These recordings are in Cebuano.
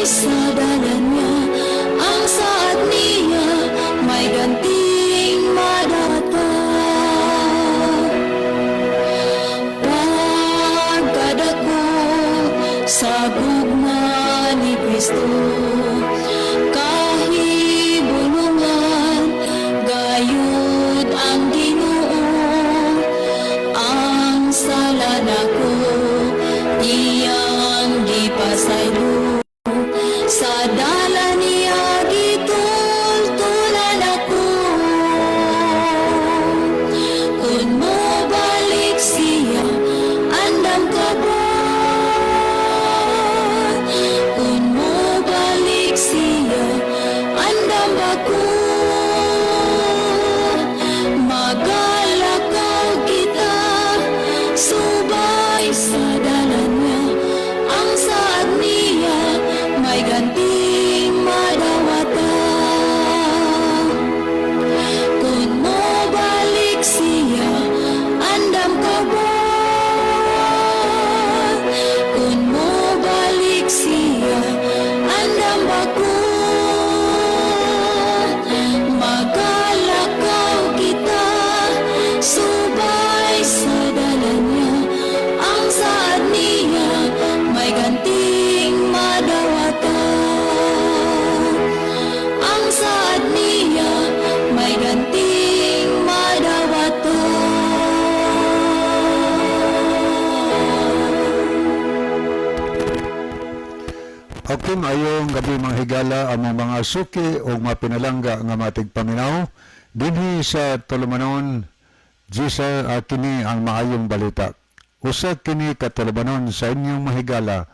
Sa dalan niya, ang saad niya may ganting madata. Pagkadako sa gugma ni Kristo, kahibulungan gayud ang Ginoo. Ang sala nako iyang gipasaylo, sa dalan niya gitultulan ako. Kung mobalik siya, andam ka ba? Kung mobalik siya, andam ba ko? Magalakaw kita subay sa dalan niya, ang saad niya may ganting madawata. Kung mobalik siya, andam ka ba? Kung mobalik siya, andam ba ko? Magalakaw kita subay sa dalan niya, ang saad niya may ganting madawata. Ang saad niya may ganting madawata. Okay, maayong gabi, mga higala, among mga suki o mga pinalangga nga matigpaminaw dinhi sa tulumanon Jesus. Kini ang maayong balita. Usa kini ka tulumanon sa inyong mahigala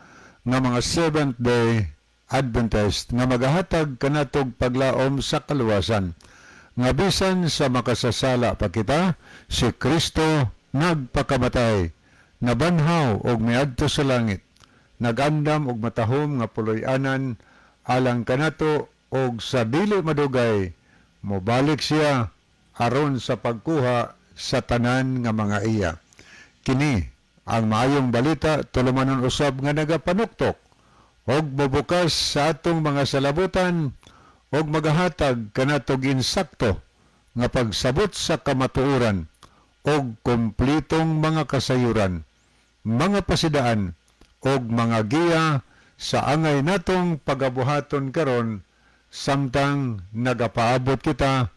nga mga Seventh Day Adventist nga magahatag kanatog paglaom sa kaluwasan nga bisan sa makasasala pa kita, si Kristo nagpakamatay, nabanhaw og miadto sa langit, nagandam og matahom nga puloy-anan alang kanato, og sa dili madugay mobalik siya aron sa pagkuha sa tanan nga mga iya. Kini ang maayong balita, tulumanon usab nga nagapanuktok og mobukas sa atong mga salabutan og magahatag kanatog insakto nga pagsabot sa kamatuoran og kumplitong mga kasayuran, mga pasidaan og mga giya sa angay natong pagabuhaton karon samtang nagapaabot kita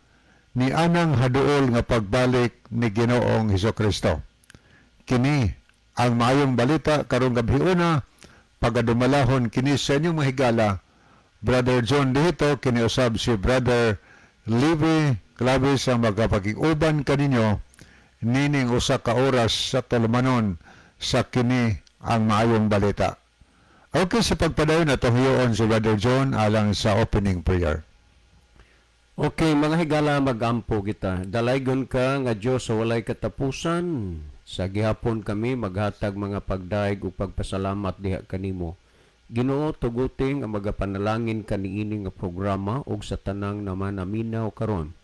ni anang haduol nga pagbalik ni Ginoong Hesus Kristo. Kini ang maayong balita karong gabhiona, pagadumalahon kini sa inyong mahigala Brother John dito, kini usab si Brother Levi Clavis ang magapakig-uban kaninyo nining usa ka oras sa tulumanon sa kini ang maayong balita. Okay, sa pagpadayon atong hiyoon si Brother John alang sa opening prayer. Okay, mga higala, magampo kita. Dalaygon ka nga Dios sa walay katapusan. Sa gihapon kami maghatag mga pagdaig ug pagpasalamat diha kanimo. Ginoo, tuguti nga magapanalangin kaniini nga programa ug sa tanang naman naminaw karon.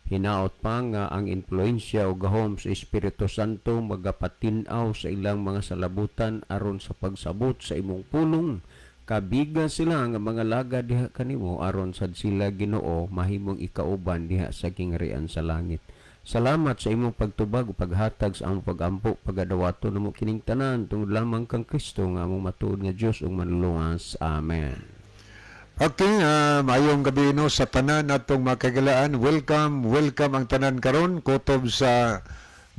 Hinaot pa nga ang impluensya o gahom sa Espiritu Santo magapatin-aw sa ilang mga salabutan aron sa pagsabot sa imong pulong. Kabiga sila nga mga laga diha kanimo aron sad sila, Ginoo, mahimong ikauban diha sa gingharian sa langit. Salamat sa imong pagtubag ug paghatag sa among pagampo. Pagadawato namo kining tanan tungod lamang kang Kristo nga among matuod nga Dios ug manluluwas. Amen. Okay, maayong gabi no sa tanan natong makagilaan. Welcome, welcome ang tanan karon kutob sa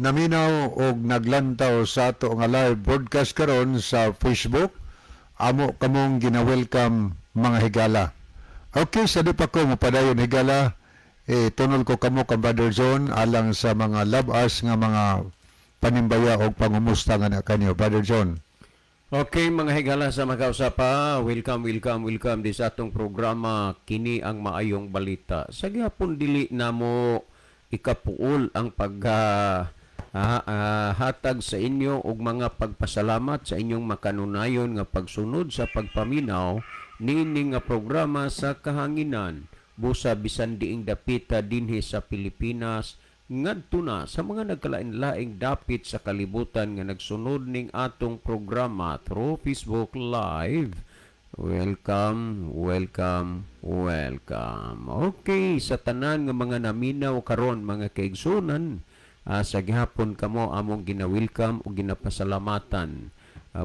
naminaw og naglantaw sa ato nga live broadcast karon sa Facebook. Amo kamong gina-welcome, mga higala. Okay, sa di pa ko mopadayon, higala, eh, tunol ko kamo kang Brother John alang sa mga labas nga mga panimbaya og pangumusta nga na kanyo. Brother John. Okay, mga higala sa makausapa, welcome, welcome, welcome di sa atong programa kini ang maayong balita. Sa gihapon dili namo ikapuol ang pag hatag sa inyo og mga pagpasalamat sa inyong makanunayon nga pagsunod sa pagpaminaw niini nga programa sa kahanginan. Busa bisan diing dapita dinhi sa Pilipinas ngadto na sa mga nagkalain-laing dapit sa kalibutan nga nagsunod ning atong programa through Facebook Live. Welcome, welcome, welcome. Okay, sa tanan nga mga naminaw karon, mga kaigsunan, sa gihapon kamo among gina-welcome ug ginapasalamatan.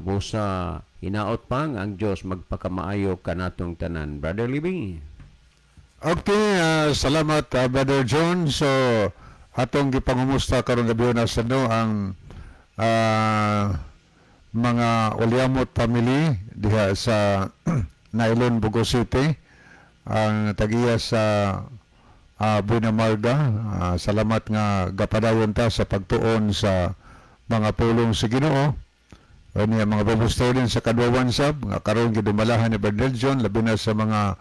Busa hinaot pa nga ang Dios magpakamaayo kanatong tanan. Brother Libby. Okay, salamat, Brother John. So atong gipangumusta karong gabi na sa no ang mga Uliamot family diha sa Nailon, Bogo City, ang tagiya sa Buena Marga. Salamat nga gapadayon ta sa pagtuon sa mga pulong sa Ginoo. Ani ang mga babusto din sa Kadwawan sab nga karon gidumalahan ni Brother John, labi na sa mga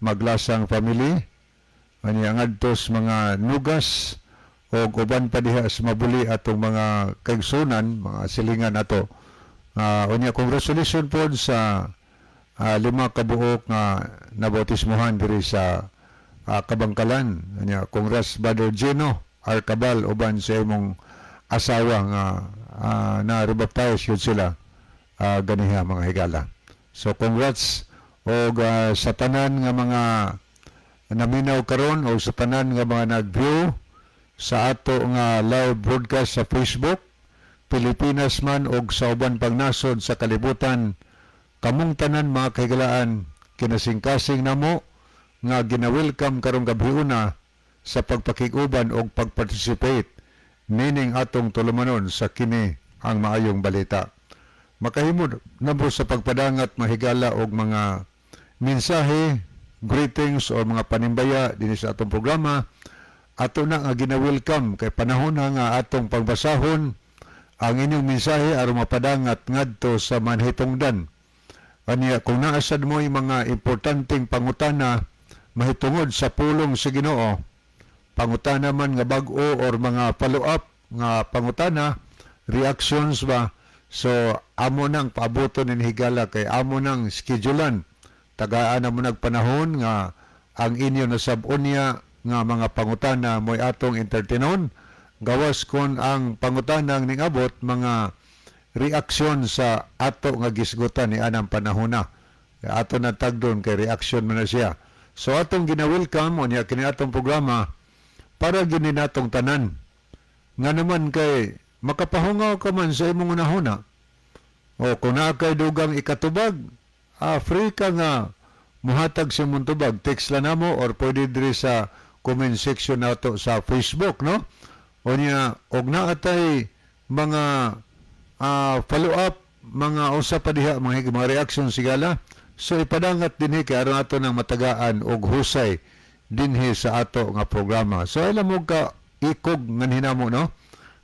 Maglasang family. Ani ang adtos mga Nugas o uban pa diha sa Mabuli atong mga kaigsunan, mga silingan nato. Unya congratulations pod sa lima ka buok nga nabautismohan diri sa Kabangkalan. Unya congrats, Brother Gino Arcabal, uban sa imong asawa nga na rebaptize yun sila ganiha, mga higala. So congrats og sa tanan nga mga naminaw karon o sa tanan nga mga nag-view sa ato nga live broadcast sa Facebook, Pilipinas man og sa uban pang nasod sa kalibutan. Kamong tanan, mga kahigalaan, kinasingkasing namo nga gina-welcome karong gabi una sa pagpakig-uban og pag-participate nining atong tulumanon sa Kini ang Maayong Balita. Makahimo namo sa pagpadangat, mahigala, og mga mensahe, greetings o mga panimbaya dinhi sa atong programa. Ato na nga gina-welcome kay panahon na nga atong pagbasahon ang inyong mensahe aron mapadangat ngadto sa manhitungdan. Aniya kung naasad mo yung mga importanteng pangutana mahitungod sa pulong sa Ginoo, pangutana man nga bag-o or mga follow-up nga pangutana, reactions ba, so amo nang paaboton ni higala kay amo nang schedulean. Tagaan na mo nagpanahon nga ang inyo nasab-on niya nga mga pangutana mo'y atong entertainon, gawas kon ang pangutanang ning abot mga reaksyon sa ato nga gisgutan ni anang panahon na. Ato na tagdon kay reaksyon man na siya. So atong gina-welcome unya kini atong programa para gini natong tanan. Nga naman kay makapahungaw ka man sa imong unahuna. O kung naa kay dugang ikatubag, free ka nga muhatag sa imong tubag. Text lang namo or pwede diri sa comment section nato sa Facebook, no? O niya, og naatay mga follow up, mga usa pa diha, mga reaction sigala. So ipadangat dinhi kay aron ato nang matagaan og husay dinhi sa ato nga programa. So alam mo ka ikog nga hinamo, no?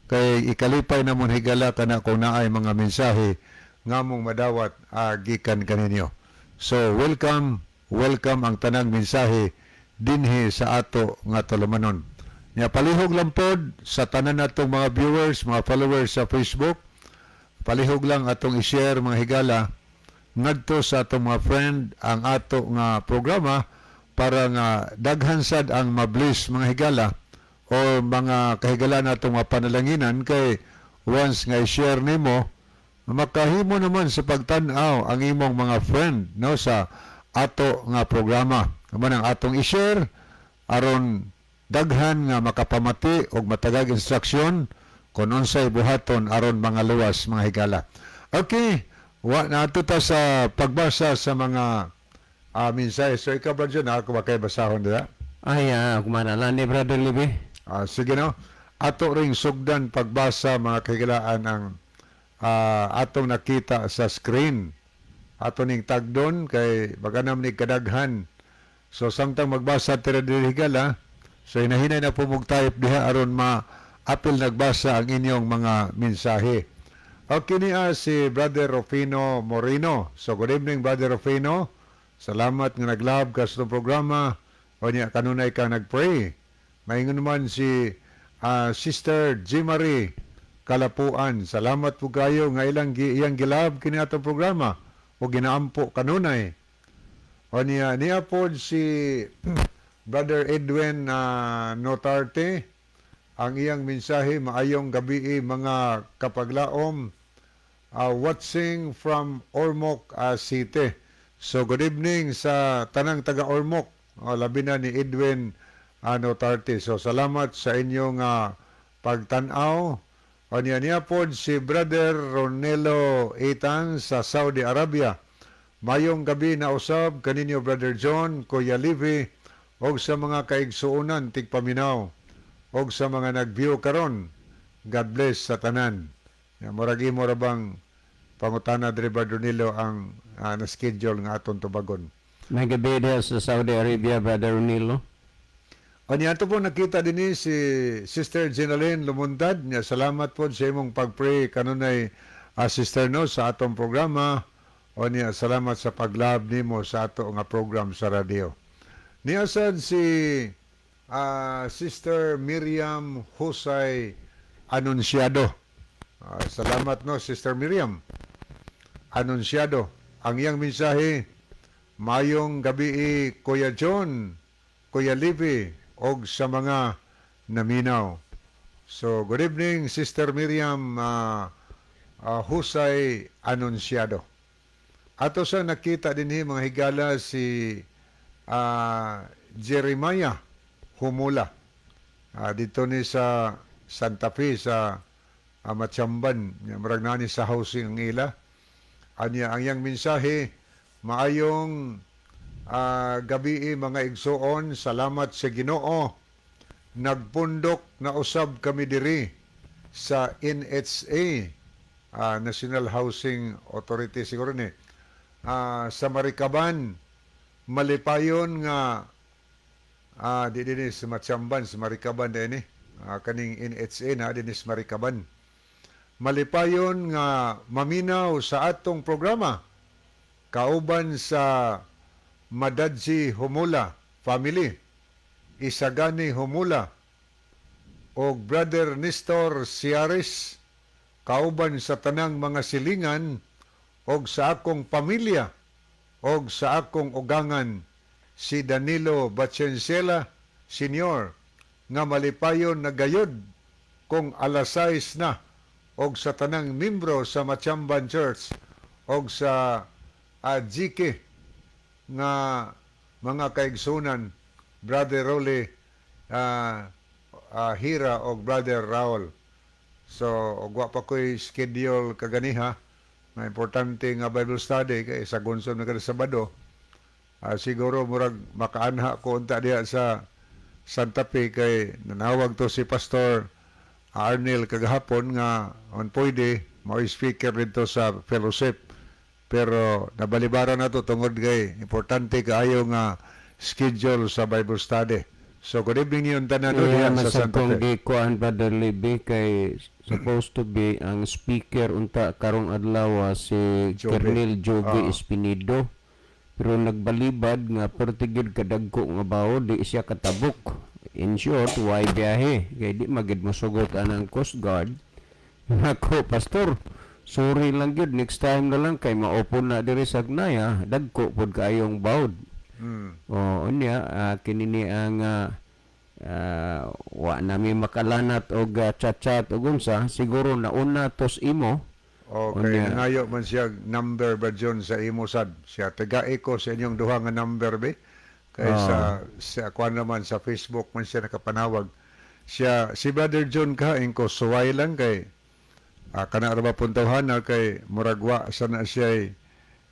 Kay ikalipay na mo, higala, kana kung naay mga mensahe nga mong madawat gikan kaninyo. So welcome, welcome ang tanang mensahe dinhi sa ato nga tulumanon. Nya palihog lang pod sa tanan natong mga viewers, mga followers sa Facebook, palihog lang atong i-share, mga higala, ngadto sa atong mga friend ang ato nga programa para nga daghan sad ang mabless, mga higala, o mga kahigala natong mga panalanginan, kay once nga i-share nimo, makahimo naman sa pagtan-aw ang imong mga friend, no, sa ato nga programa. Amo nang atong i-share aron daghan nga makapamati og matagag instruksyon kung unsay buhaton aron mga luwas, mga higala. Okay, wa na ato ta sa pagbasa sa mga mensahe. So ikaw ba dyan, ako ba kay basahon dira? Ay, kumana ni Brother Libby. Sige no. Ato ring sugdan pagbasa, mga kahigalaan, ang atong nakita sa screen. Ato ning tagdon kay baga ni kadaghan. So samtang magbasa tira diri, higala, so hinahinay na po mong type diha aron ma apil nagbasa ang inyong mga mensahe. Okay niya si Brother Rufino Moreno. So good evening, Brother Rufino. Salamat nga naglab ka sa itong programa. O niya kanunay ka nagpray. Maingon naman si Sister G. Marie Kalapuan. Salamat po kayo nga ilang iyang gilab kini atong programa o ginaampo kanunay. O niya, niya po si Brother Edwin Notarte. Ang iyang mensahe, "Maayong gabi mga kapaglaom, watching from Ormoc City." So good evening sa tanang taga Ormoc, oh, labi na ni Edwin ano Tarte. So salamat sa inyong pagtan-aw. O niya niya pod si Brother Ronelo Itan sa Saudi Arabia. Mayong gabi na usab kaninyo, Brother John, Kuya Livy, og sa mga kaigsuonan tigpaminaw og sa mga nag-view karon. God bless sa tanan. Ya, murag imo ra bang pangutana diri, Brother Ronilo, ang na-schedule nga aton tubagon. May gabi diha sa Saudi Arabia, Brother Ronilo. Anya ato po nakita din si Sister Jenaline Lumuntad. Nya salamat po sa imong pag-pray kanunay, Sister, no, sa atong programa. O niya salamat sa pag-love nimo sa ato nga program sa radio. Niya sad si Sister Miriam Husay Anunciado. Salamat no, Sister Miriam Anunciado. Ang iyang mensahe, "Mayong gabi, Kuya John, Kuya Livy, og sa mga naminaw." So, good evening, Sister Miriam Husay Anunciado. Ato sa nakita din mga higala si Jeremiah Humula. Dito ni sa Santa Fe sa Matsamban, murag na ni sa housing ang ila. Anya ang iyang mensahe, "Maayong gabi, mga igsuon, salamat sa Ginoo. Nagpundok na usab kami diri sa NHA, National Housing Authority siguro ni, sa Maricaban. Malipayon nga di din sa Matsamban, sa Maricaban din ni. Kaning NHA na din sa Maricaban. Malipayon nga maminaw sa atong programa kauban sa Madadji Humula family, Isagani Humula og Brother Nestor Ciares, kauban sa tanang mga silingan og sa akong pamilya og sa akong ugangan si Danilo Batiensela Senior nga malipayon na gayod kung alas 6 na, og sa tanang membro sa Machamban Church og sa GK nga mga kaigsunan, Brother Rolly Hira og Brother Raul." So og wa pa ko'y schedule kaganiha nga importante nga Bible study kay sa Gonson na kada Sabado. Siguro murag makaanha ko unta diha sa Santa Fe kay nanawag to si Pastor Arnel kagahapon nga on pwede mao speaker dito sa fellowship, pero nabalibaran na to tungod kay importante kaayo nga schedule sa Bible study. So good evening yun tanan no, Yeah, diha sa masag Santa kong Fe. Di kuan, Brother Libby, kay supposed to be ang speaker unta karong adlaw si Jobe. Colonel Jobe Ah. Espinido. Pero nagbalibad nga pertigid kadagko nga bawo, di siya katabok. In short, why biyahe? Kay di magid mosugot anang Coast Guard. Nako, Pastor, sorry lang gyud, next time na lang kay maupon na diri sa Agnaya, dagko pod kaayong bawd. O unya kini ni ang wa nami makalanat og chat-chat og unsa, siguro nauna tos imo. Okay, Unya. nangayo man siya number ba John sa imo sad. Siya taga ko sa inyong duha nga number be. Kay sa kuan naman sa Facebook man siya nakapanawag. Siya si Brother John ka ko suway lang kay kana ra ba puntahan na kay murag wa sa na siya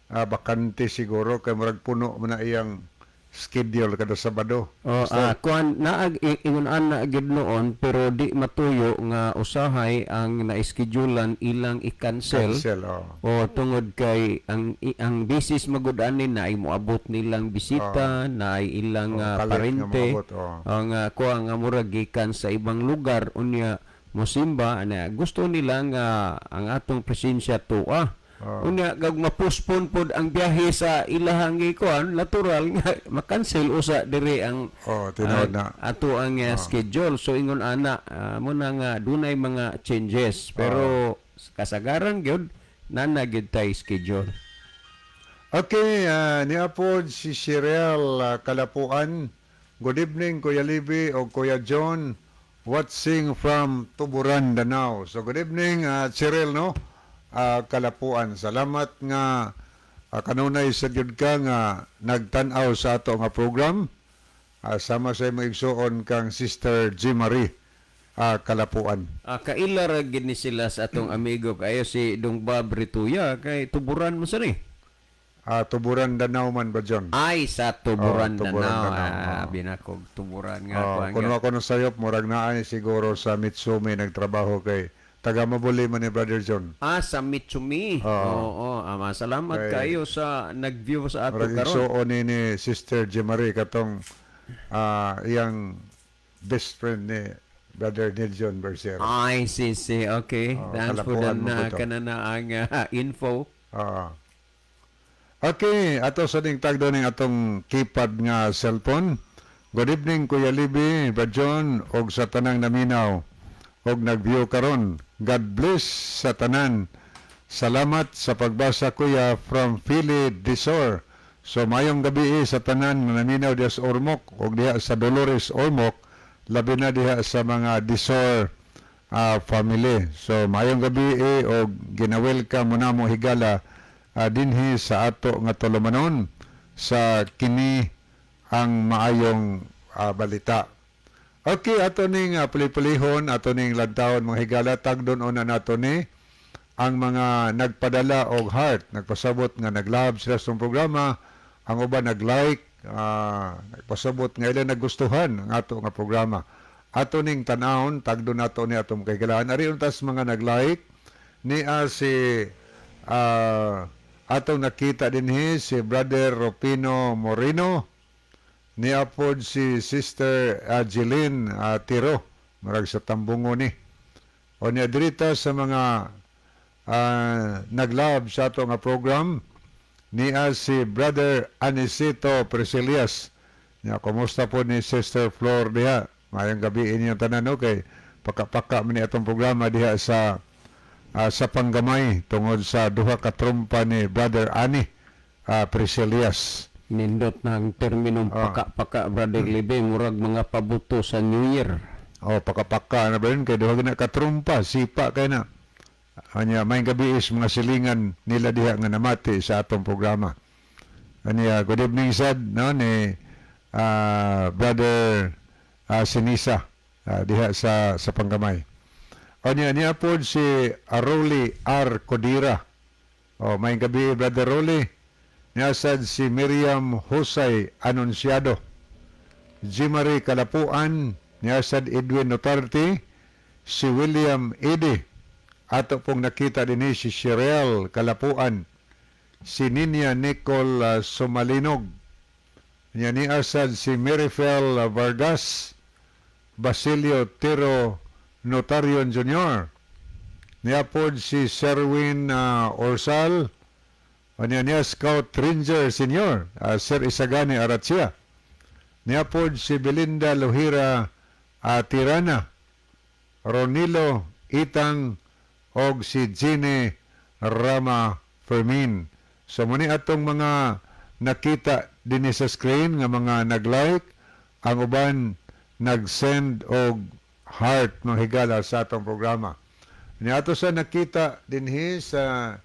bakante siguro kay murag puno man na iyang schedule kada Sabado. O kuan naag ingon ana gid noon, pero di matuyo nga usahay ang na-schedulean ilang i-cancel. Cancel, oh. O tungod kay ang basis magud ani na ay moabot nilang bisita, na ay ilang Oh, kalit nga parente. moabot, oh. Ang kuha nga murag gikan sa ibang lugar, unya mosimba ana, gusto nila nga ang atong presensya tuwa. Unya gag ma-postpone pod ang biyahe sa ilahang gikuan, natural nga ma-cancel usa diri ang Oh, tinuod na. ato ang schedule. So ingon ana, mo na nga dunay mga changes, pero kasagaran gyud nana gyud tay schedule. Okay, niya po si Shirel Kalapuan. "Good evening, Kuya Libby o Kuya John. Watching from Tuburan, Danao." So good evening, Cheryl, no? Kalapuan. Salamat nga Kanunay sa gyud ka nga nagtan-aw sa ato nga program sama sa imong igsuon kang Sister G. Marie Kalapuan. Kaila ra gid ni sila sa atong amigo kayo si Dong Bob Rituya kay Tuburan mo sa ni. Tuburan Danau man ba, John? Ay, sa Tuburan. Oh, Tuburan Danao. Danao, oo. Binakog Tuburan nga Oh, kuan kuno nga. ako ng sayop, murag naa ni siguro sa Mitsumi nagtrabaho kay taga Mabuli man ni Brother John. Ah, sa Mitsumi. Oo. Oo, ama, salamat Kay- kayo sa nag-view sa ato Murag karon. igsuon ni Sister G. Marie katong iyang best friend ni Brother Neil John Bercero. Ay, si si. Okay. Oh, Thanks for the Kalapuan mo na po ito. kanana ang info. Oo. Okay, ato sa ning tagdo ning atong keypad nga cellphone. Good evening, Kuya Libby, Brad John, og sa tanang naminaw og nag-view karon. God bless sa tanan. Salamat sa pagbasa, Kuya, from Philly Desor. So mayong gabi sa tanan nga naminaw diha sa Ormoc og diha sa Dolores Ormoc, labi na diha sa mga Desor family. So mayong gabi og gina-welcome mo na mo, higala, dinhi sa ato nga tulumanon sa kini ang maayong balita. Okay, ato ning puli-pulihon, ato ning lantawon, mga higala, tagdon una nato ni ang mga nagpadala og heart, nagpasabot nga nag-love sila sa programa, ang uban nag-like, nagpasabot nga ilang nagustuhan ang ato nga programa. Ato ning tan-awon, tagdon nato ni atong kahigalaan. Ari untas mga nag-like, ni si atong nakita dinhi si Brother Rupino Moreno, niya pod si Sister Jeline Tiro, murag sa Tambungo ni. O niya dirita sa mga nag-love sa ato nga program, niya si Brother Anicito Priscilias. Niya, kumusta po ni Sister Flor diha? Mayong gabi inyong tanan, okay. Paka-paka man ni atong programa diha sa Panggamay tungod sa duha ka trumpa ni Brother Ani Priscilias. Nindot na ang terminong paka-paka, Brother Libe, murag mga pabuto sa New Year. Oh, paka-paka na ba yun? Kay duha na katrumpa, sipa kay na. Anya, may gabi is mga silingan nila diha nga namati sa atong programa. Anya, good evening sad no ni Brother Sinisa diha sa Panggamay. Anya niya pod si Aroli R. Codira. Oh, may gabi, Brother Rolly. Niya sad si Miriam Hosay Anunciado. Jimary Kalapuan, niya sad Edwin Notarte, si William Ede. Ato pong nakita din si Shirel Kalapuan, si Ninya Nicole Sumalinog. Niya ni asad si Marifel Vargas, Basilio Tiro Notarion Jr. Niya pod si Sherwin Orsal, niya niya Scout Ranger Senior, Sir Isagani Aratsia. Niya pod si Belinda Lohira Tirana, Ronilo Itang og si Gine Rama Fermin. So muni atong mga nakita dinhi sa screen nga mga nag-like, ang uban nag-send og heart, mga higala, sa atong programa. Ni ato sa nakita dinhi sa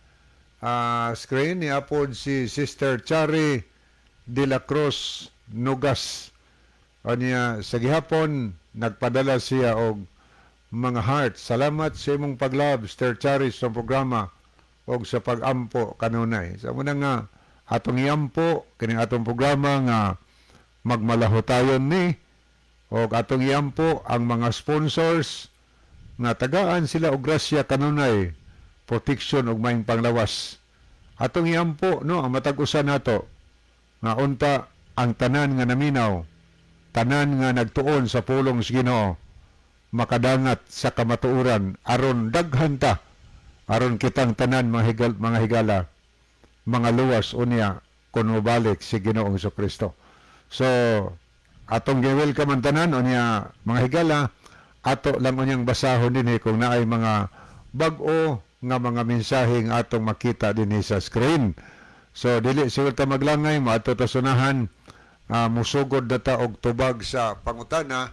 screen ni apod si Sister Chari de la Cruz Nugas. Anya sa gihapon nagpadala siya og mga heart. Salamat sa imong pag-love, Sister Chari, sa programa og sa pag-ampo kanunay. Sa muna nga atong iampo kining atong programa nga magmalahotayon ni og atong iampo ang mga sponsors nga tagaan sila og grasya kanunay, protection ug maayong panglawas. Atong iampo no ang matag usa nato nga unta ang tanan nga naminaw, tanan nga nagtuon sa pulong sa Ginoo makadangat sa kamatuoran aron daghan ta, aron kitang tanan mga higala mga luwas unya kung mobalik si Ginoong Kristo. So atong gi-welcome ang tanan unya, mga higala, ato lang unyang basahon dinhi kung naay mga bag-o nga mga mensahe nga atong makita dinhi sa screen. So dili siguro ta maglangay, moadto ta sunahan, musugod na ta og tubag sa pangutana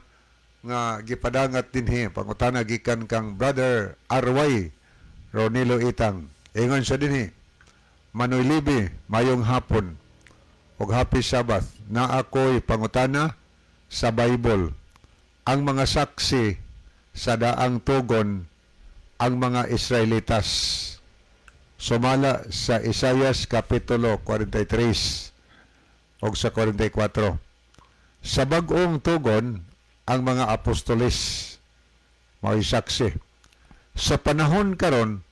nga gipadangat dinhi, pangutana gikan kang Brother RY Ronilo Itang. Ingon siya dinhi. Manoy Libi, mayong hapon ug happy Sabbath. Na ako'y pangutana sa Bible. Ang mga saksi sa daang tugon ang mga Israelitas. Sumala sa Isayas Kapitulo 43 o sa 44. Sa bag-ong tugon, ang mga apostoles mao'y saksi. Sa panahon karon,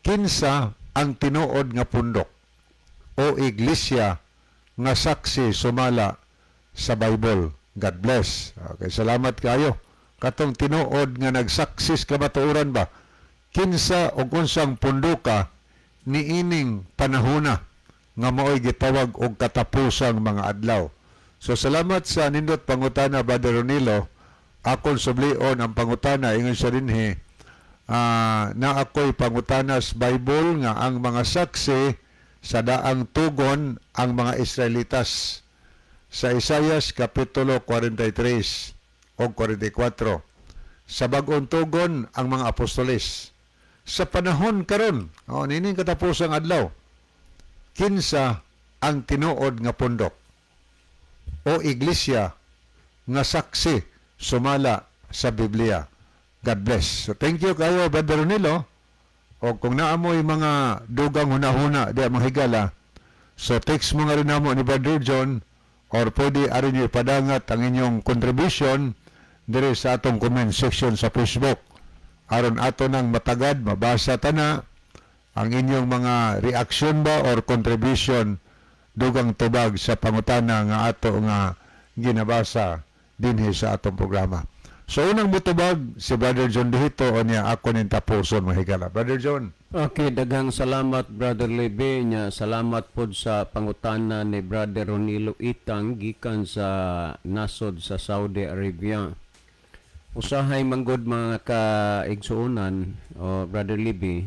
kinsa ang tinuod nga pundok o iglesia nga saksi sumala sa Bible? God bless. Okay, salamat kayo. Katong tinuod nga nagsaksi sa kamatuoran ba? Kinsa o unsang punduka niining panahona nga mao'y gitawag og katapusang mga adlaw? So salamat sa nindot pangutana, Brother Ronilo. Akon sublion ang pangutana, ingon siya dinhi, na ako'y pangutana sa Bible nga ang mga saksi sa daang tugon ang mga Israelitas sa Isayas Kapitulo 43 o 44. Sa bag-ong tugon, ang mga apostoles. Sa panahon karon, oh, nining katapusang adlaw, kinsa ang tinuod nga pundok o iglesia nga saksi sumala sa Biblia? God bless. So thank you kayo, Brother Ronilo. O kung naa moy mga dugang hunahuna di mga higala, so text mo nga rin namo ni Brother John or pwede arin niyo ipadangat ang inyong contribution dire sa atong comment section sa Facebook aron ato nang matagad mabasa tana ang inyong mga reaksyon ba or contribution dugang tubag sa pangutana nga ato nga ginabasa dinhi sa atong programa. So unang mutubag si Brother John dihito o niya ako ning tapuson, mga higala. Brother John. Okay, daghang salamat, Brother Lebe nya. Salamat pod sa pangutana ni Brother Ronilo Itang gikan sa nasod sa Saudi Arabia. Usahay manggod, mga kaigsuonan o Brother Libby,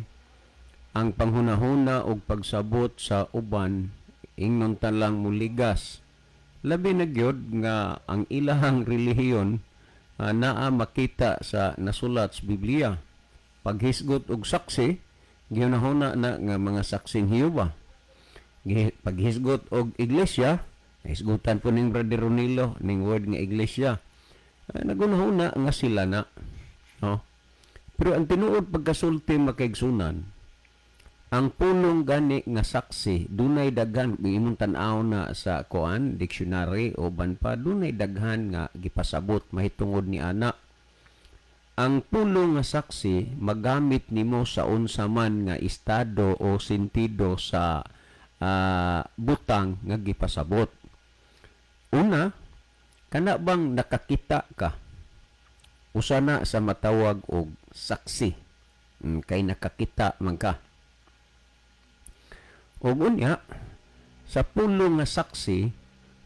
ang panghunahuna og pagsabot sa uban ingnon ta lang muligas. Labi na gyud nga ang ilahang relihiyon naa makita sa nasulat sa Biblia. Paghisgot og saksi, gihunahuna na nga mga saksing Jehova. Paghisgot og iglesia, hisgutan po ning Brother Ronilo ning word nga iglesia. Nagunahuna nga sila na. No? Pero ang tinuod pagkasulti, makaigsunan, ang pulong gani nga saksi dunay daghan imong tan-aw na sa kuan dictionary o ban pa, dunay daghan nga gipasabot mahitungod ni ana. Ang pulong nga saksi magamit nimo sa unsa man nga estado o sentido sa butang nga gipasabot. Una, kana bang nakakita ka, usa na sa matawag og saksi, kay nakakita man ka. Ug unya, sa pulong nga saksi,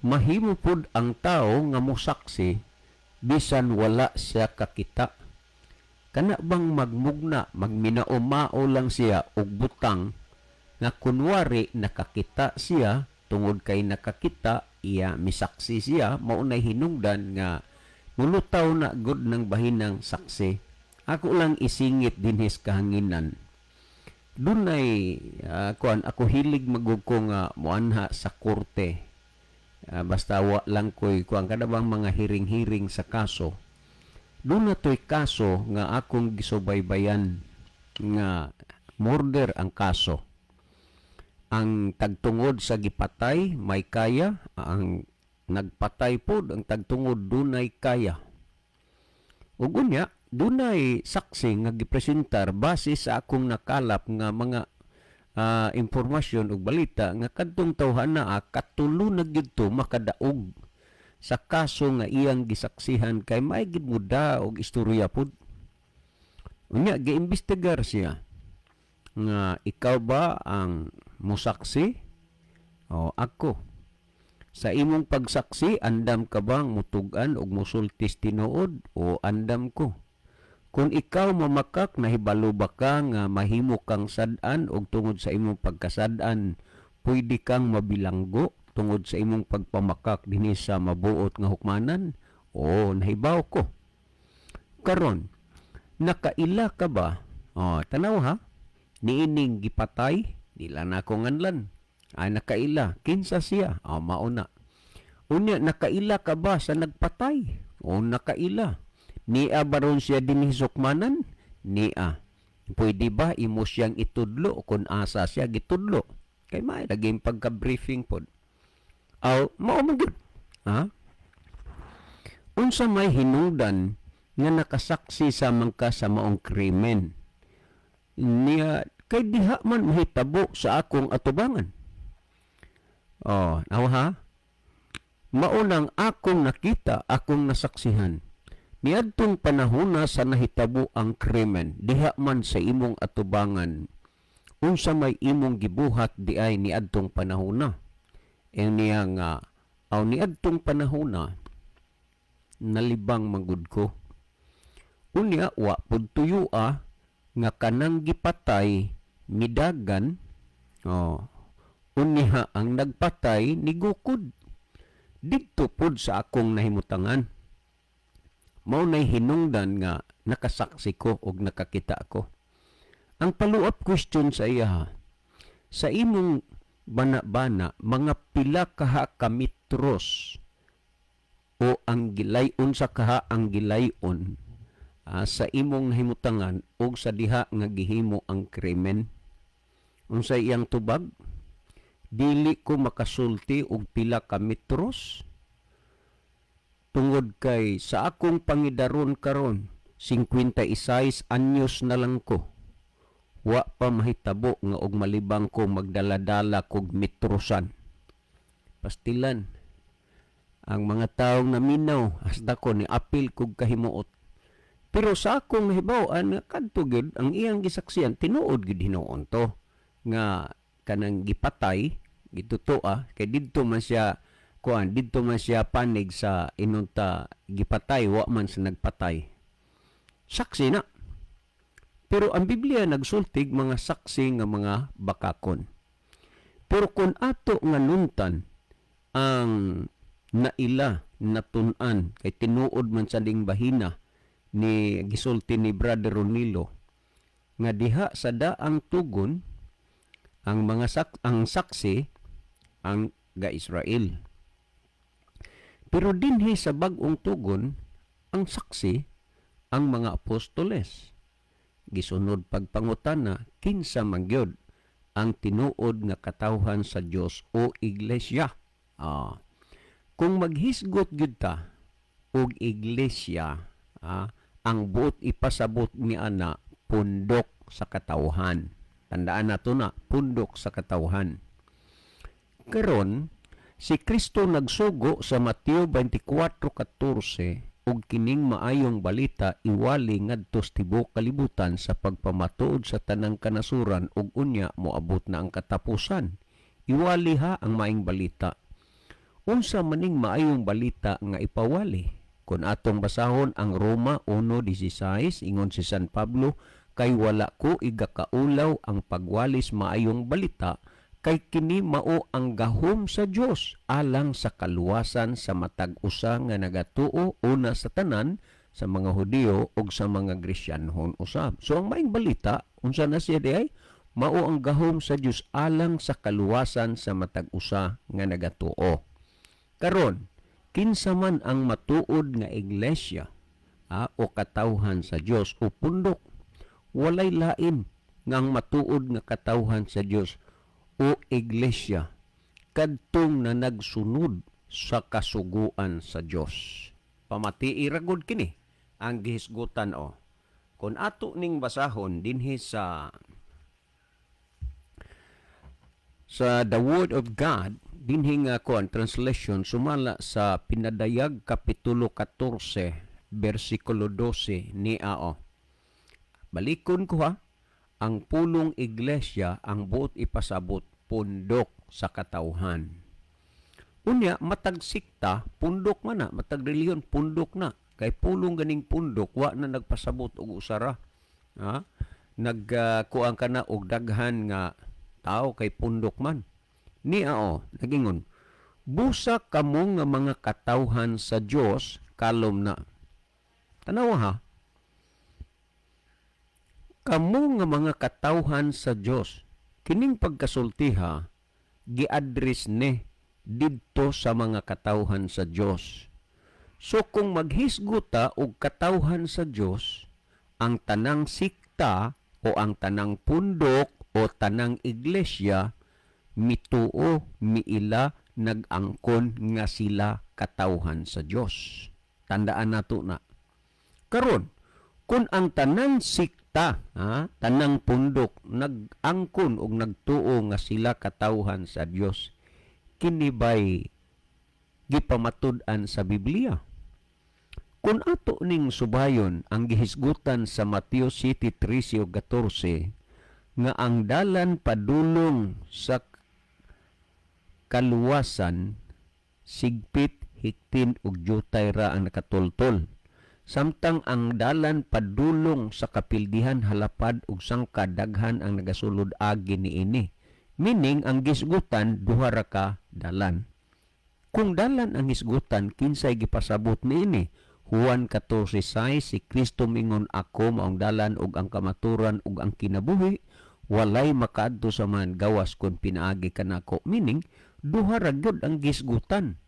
mahimo pud ang tao nga mosaksi bisan wala siya kakita. Kana bang magmugna, magminaumao lang siya og butang nga kunwari nakakita siya, tungod kay nakakita iya, misaksi siya, mao nay hinungdan nga mulutaw na gud ng bahinang saksi. Ako lang isingit dinhi sa kahanginan. Dunay kuan, ako hilig magug ko nga moanha sa korte. Basta wa lang koy kuan, kada bang mga hearing-hearing sa kaso. Doon na to'y kaso nga akong gisubaybayan nga murder ang kaso. Ang tagtungod sa gipatay may kaya, ang nagpatay pod ang tagtungod dunay kaya. Ug unya, dunay saksi nga gipresentar base sa akong nakalap nga mga impormasyon ug balita nga kadtong tawhana katulo na gyud to makadaog sa kaso nga iyang gisaksihan kay may gid mo og istorya pod. Unya giimbestigar siya nga ikaw ba ang musaksi? O ako. Sa imong pagsaksi, andam ka bang mutugan og musultis tinuod? O andam ko. Kung ikaw mamakak, nahibalo ba ka nga mahimo kang sad-an og tungod sa imong pagkasad-an, pwede kang mabilanggo tungod sa imong pagpamakak dinhi sa mabuot nga hukmanan? O nahibaw ko. Karon, nakaila ka ba? O, tanaw ha, niining gipatay Di lang nako nganlan. Ay, nakaila. Kinsa siya? Ah, mao na. Unya, nakaila ka ba sa nagpatay? O, nakaila. Nia baron siya dinhi sukmanan? Nia. Pwede ba imo siyang itudlo kung asa siya gitudlo? Kay may laging pagka-briefing pod. Aw, mao man gyud. Ha? Unsa may hinungdan nga nakasaksi sa man ka sa maong krimen? Niya, kay diha man mahitabo sa akong atubangan. Oh, aw ha? Mao nang akong nakita, akong nasaksihan. Niadtong panahona sa nahitabo ang krimen, diha man sa imong atubangan, unsa may imong gibuhat diay niadtong panahona? Ing niya nga, aw, niadtong panahona, nalibang magud ko. Unya, wa pud tuyua nga kanang gipatay midagan, oh, unya ang nagpatay nigukod. Didto pud sa akong nahimutangan. Mao nay hinungdan nga nakasaksi ko og nakakita ko. Ang follow-up question sa iya ha, sa imong bana-bana, mga pila kaha ka metros o ang gilayon sa kaha ang gilayon sa imong nahimutangan og sa diha nga gihimo ang krimen? Unsay iyang tubag? "Dili ko makasulti og pila ka metros tungod kay sa akong pangidaron karon, 56 anyos na lang ko, wa pa mahitabo nga og malibang ko magdala-dala kog metrosan." Pastilan ang mga taong naminaw, hasta ko ni apil kog kahimuot. Pero sa akong nahibaw-an nga kadto gyud ang iyang gisaksiyan, tinuod gyud hinuon to nga kanang gipatay gitutoa, kay didto man siya kuan, didto man siya panig sa inunta gipatay, wa man sa nagpatay. Saksi na. Pero ang Biblia nagsultig mga saksi nga mga bakakon. Pero kung ato nga nuntan ang naila natun-an, kay tinuod man sa ding bahina ni gisulti ni Brother Ronilo nga diha sa daang tugon ang saksi ang ga Israel. Pero dinhi sa bag-ong tugon, ang saksi ang mga apostoles. Gisunod pagpangutana, kinsa man gyud ang tinuod nga katawhan sa Dios o iglesia? Ah. Kung maghisgot gyud ta og iglesia, ang buot ipasabot ni ana, pundok sa katawhan. Tandaan nato na, pundok sa katawhan. Karon, si Kristo nagsugo sa Mateo 24:14 ug kining maayong balita iwali ngadto sa tibuok kalibutan sa pagpamatuod sa tanang kanasuran ug unya moabot na ang katapusan. Iwali ha ang maayong balita. Unsa maning maayong balita nga ipawali? Kung atong basahon ang Roma 1:16, ingon si San Pablo, "Kay wala ko igakaulaw ang pagwalis maayong balita, kay kini mao ang gahom sa Dios alang sa kaluwasan sa matag usa nga nagatuo, una sa tanan sa mga Hudiyo ug sa mga Gresyanhon usab." So ang maayong balita, unsa na siya diay? Mao ang gahom sa Dios alang sa kaluwasan sa matag usa nga nagatuo. Karon, kinsa man ang matuod nga iglesia o katawhan sa Dios o pundok? Walay lain nga ang matuod nga katawhan sa Dios o iglesia kadtong na nagsunod sa kasuguan sa Dios. Pamatii ra gud kini ang gihisgutan o. Kung ato ning basahon dinhi sa The Word of God dinhi nga kuan translation, sumala sa Pinadayag kapitulo 14 bersikulo 12 ni ao. Balikon ko ha, ang pulong iglesia, ang buot ipasabot, pundok sa katawhan. Unya, matag sikta pundok man na, matag relihiyon pundok na. Kay pulong ganing pundok wa na nagpasabot og usara. Ha? Nagkuang ka na og daghan nga tao kay pundok man. Ni ao, nagingon, "Busa kamo nga mga katawhan sa Dios, kalom na." Tanawa ha. Kamo nga mga katawhan sa Dios. Kining pagkasultiha gi-address ni didto sa mga katawhan sa Dios. So kung maghisgot ta og katawhan sa Dios, ang tanang sikta o ang tanang pundok o tanang iglesia mituo, miila, nag-angkon nga sila katawhan sa Dios. Tandaan nato na. Karon, kung ang tanang sikta, ha, tanang pundok nag-angkon og nagtuo nga sila katawhan sa Dios, kini bay gipamatud-an sa Biblia? Kung ato ning subayon ang gihisgutan sa Mateo 7:13 ug 14 nga ang dalan padulong sa kaluwasan sigpit, hiktin ug jutay ra ang nakatultol, samtang ang dalan padulong sa kapildihan halapad ug sangkad, daghan ang nagasulod agi niini. Meaning, ang gisgutan duha ra ka dalan. Kung dalan ang hisgutan, kinsay gipasabot niini? Juan 14:6, si Kristo mingon, "Ako maong dalan ug ang kamaturan ug ang kinabuhi, walay makaadto sa Amahan gawas kun pinaagi kanako." Meaning, duha ra gyud ang gisgutan,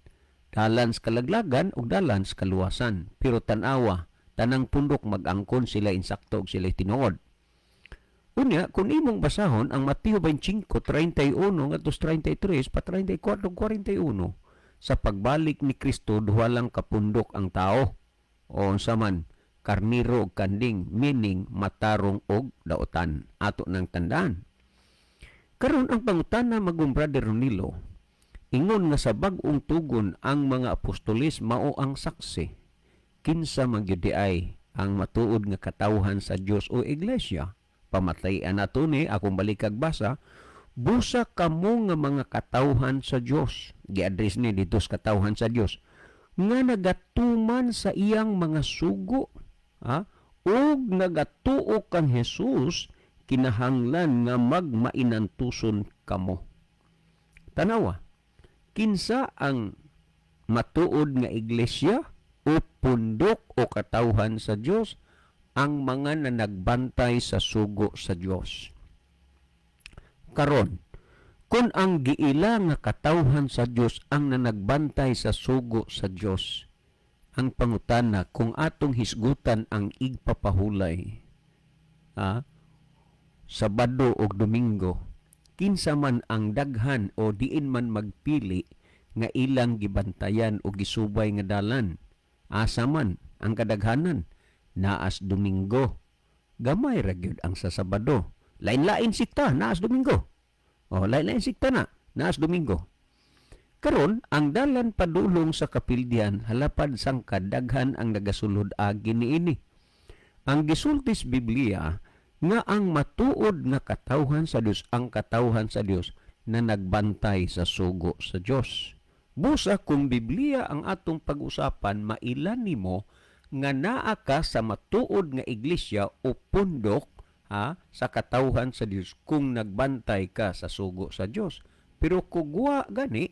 dalan sa kalaglagan ug dalan sa kaluwasan. Pero tan-awa, tanang pundok mag-angkon sila insakto ug sila tinuod. Unya, kung imong basahon ang Mateo 25:31 ngadto 33 pa 34 ug 41, sa pagbalik ni Kristo duha lang kapundok ang tao. O unsa man, karniro ug kanding, meaning matarong og daotan. Ato nang tandaan. Karon, ang pangutana, Magong Brother Ronilo, ingon nga sa bag-ong tugon ang mga apostoles mao ang saksi. Kinsa man gyud diay ang matuod nga katawhan sa Dios o iglesia? Pamatayan nato ni akong balikag basa: "Busa kamo nga mga katawhan sa Dios," gi-address ni dito sa katawhan sa Dios, "nga nagatuman sa iyang mga sugo, ha, ug nagatuo kang Jesus, kinahanglan nga magmainantuson kamo." Tanawa, kinsa ang matuod nga iglesia o pundok o katawhan sa Dios? Ang mga nanagbantay sa sugo sa Dios. Karon, kung ang giila nga katawhan sa Dios ang nanagbantay sa sugo sa Dios, ang pangutana, kung atong hisgutan ang igpapahulay, ha, Sabado o Domingo, kinsa man ang daghan o diin man magpili nga ilang gibantayan o gisubay nga dalan? Asa man ang kadaghanan? Naas Domingo. Gamay ra gyud ang sa Sabado. Lain-lain sikta naas Domingo. O lain-lain sikta na naas Domingo. Karon, ang dalan padulong sa kapildian halapad sangkad, daghan ang nagasulod agi niini. Ang gisultis Biblia nga ang matuod nga katawhan sa Dios, ang katawhan sa Dios na nagbantay sa sugo sa Dios. Busa kung Biblia ang atong pag-usapan, maila nimo nga naa ka sa matuod nga iglesia o pundok, ha, sa katawhan sa Dios kung nagbantay ka sa sugo sa Dios. Pero kung wa gani,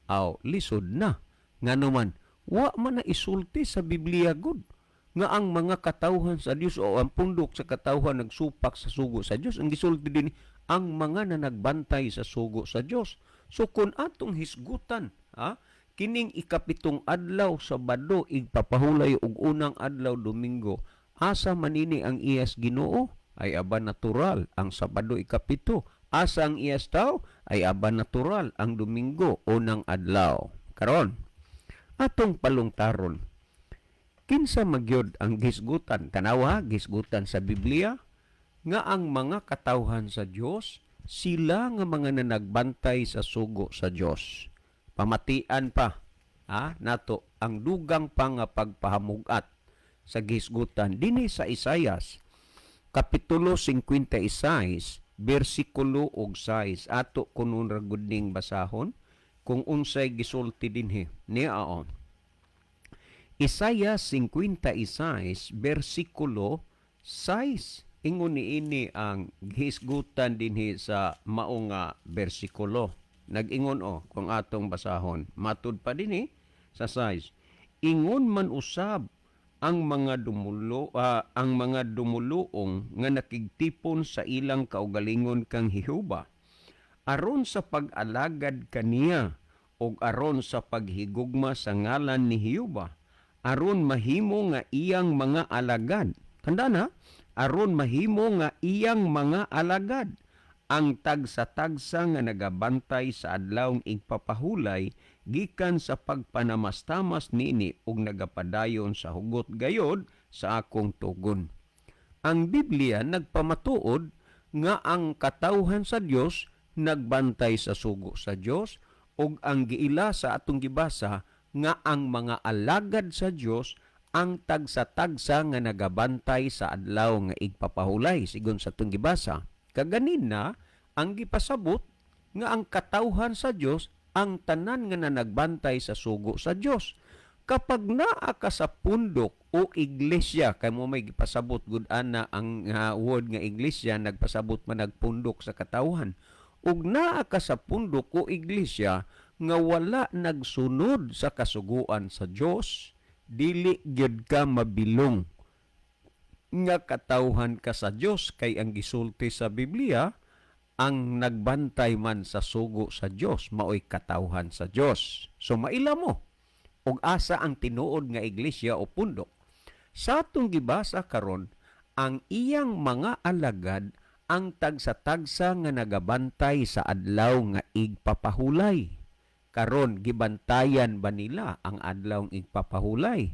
aw lisod na. Ngano man, wa man na isulti sa Biblia gud nga ang mga katawhan sa Dios o ang pundok sa katawhan nagsupak sa sugo sa Dios. Ang gisulti din, ang mga na nagbantay sa sugo sa Dios. So kung atong hisgutan, ha, kining ikapitong adlaw Sabado igpapahulay og unang adlaw Domingo, asa manini ang iyas Ginoo? Ay aba natural ang Sabado ikapito. Asa ang iyas tao? Ay aba natural ang Domingo unang adlaw. Karon, atong palungtaron, kinsa magyod ang gisgutan? Tanawa, gisgutan sa Biblia nga ang mga katawhan sa Dios sila nga mga nanagbantay sa sugo sa Dios. Pamatian pa, ha, nato ang dugang pa nga pagpahamugat sa gisgutan dinhi sa Isayas kapitulo 56 bersikulo og 6. Ato kunon ra gud ning basahon kung unsay gisulti dinhi niya. Isaiah 56 bersikulo 6, ingon niini ang gihisgutan dinhi sa mao nga bersikulo. Nag-ingon o, kung atong basahon, matud pa dinhi sa 6, "Ingon man usab ang mga dumuluong nga nakigtipon sa ilang kaugalingon kang Jehova." Aron sa pag-alagad kaniya ug aron sa paghigugma sa ngalan ni Jehova, aron mahimo nga iyang mga alagad. Tanda na, aron mahimo nga iyang mga alagad ang tagsa-tagsa nga nagabantay sa adlawng igpapahulay gikan sa pagpanamastamas niini ug nagapadayon sa hugot gayod sa akong tugon. Ang Biblia nagpamatuod nga ang katawhan sa Dios nagbantay sa sugo sa Dios, ug ang giila sa atong gibasa nga ang mga alagad sa Dios ang tagsa-tagsa nga nagabantay sa adlaw nga igpapahulay sigon sa atong gibasa. Kaganina ang gipasabot nga ang katawhan sa Dios ang tanan nga nanagbantay sa sugo sa Dios. Kapag naa ka sa pundok o iglesia, kay mo may gipasabot gud ana ang word nga iglesia, nagpasabot man nagpundok sa katawhan. Ug naa ka sa pundok o iglesia nga wala nagsunod sa kasuguan sa Dios, dili gyud ka mabilong nga katawhan ka sa Dios, kay ang gisulti sa Biblia, ang nagbantay man sa sugo sa Dios maoy katawhan sa Dios. So maila mo og asa ang tinuod nga iglesia o pundok. Sa atong gibasa karon, ang iyang mga alagad ang tagsa-tagsa nga nagabantay sa adlaw nga igpapahulay. Karon, gibantayan ba nila ang adlaw igpapahulay?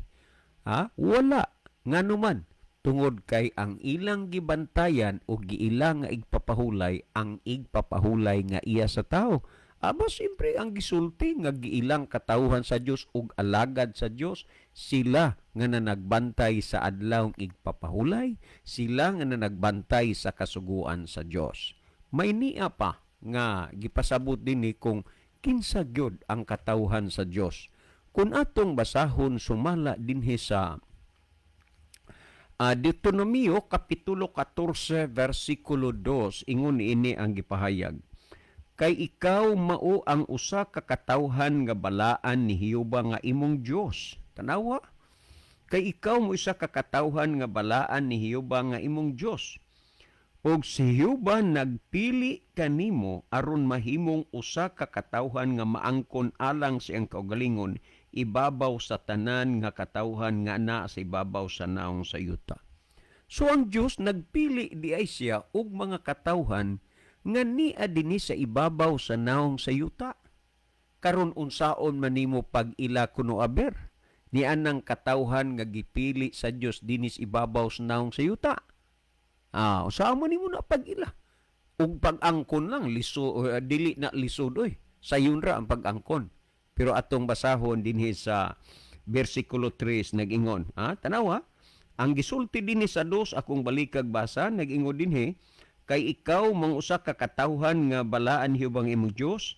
Ha? Wala. Ngano man? Tungod kay ang ilang gibantayan o giila nga igpapahulay ang igpapahulay nga iya sa tao. Aba, siyempre ang gisulti nga giilang katawhan sa Dios ug alagad sa Dios, sila nga nanagbantay sa adlaw igpapahulay, sila nga nanagbantay sa kasuguan sa Dios. May niya pa nga gipasabot dinhi kung kinsa gyud ang katawhan sa Dios. Kung atong basahon sumala dinhi sa Deuteronomio kapitulo 14 versikulo 2, ingon ini ang gipahayag. Kay ikaw mao ang usa ka katawhan nga balaan ni Jehova nga imong Dios. Tanawa. Kay ikaw mo isa ka katawhan nga balaan ni Jehova nga imong Dios. Og si Jehova nagpili kanimo aron mahimong usa ka katawhan nga maangkon alang sa iyang kaugalingon ibabaw sa tanan nga katawhan nga naa sa ibabaw sa naong sa yuta. So ang Dios nagpili di ay siya og mga katawhan nga nia dinhi sa ibabaw sa naong sa yuta. Karon, unsaon man nimo pag-ila kuno aber ni anang katawhan nga gipili sa Dios dinis ibabaw sa naong sa yuta? Unsaon man nimo na pag-ila? Ug pag-angkon lang liso, dili na lisod oy. Sayon ra ang pag-angkon. Pero atong basahon dinhi sa versikulo 3, nag-ingon. Ha? Tanawa, ang gisulti dinhi sa 2, akong balikag basa, nag-ingon dinhi, kay ikaw mang usa ka katawhan nga balaan Jehova ang imong Dios,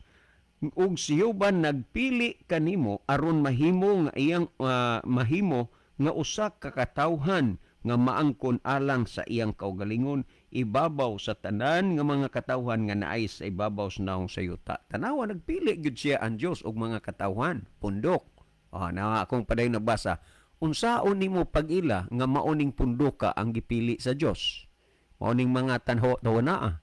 ug si Jehova nagpili kanimo aron mahimo nga iyang mahimo nga usa ka katawhan nga maangkon alang sa iyang kaugalingon ibabaw sa tanan nga mga katawhan nga naay sa ibabaw sa naong sa yuta. Tanawa, nagpili gyud siya ang Dios og mga katawhan, pundok. Na akong padayon nabasa. Unsaon nimo pag-ila nga maoning pundoka ang gipili sa Dios? Maoning mga tanho naa.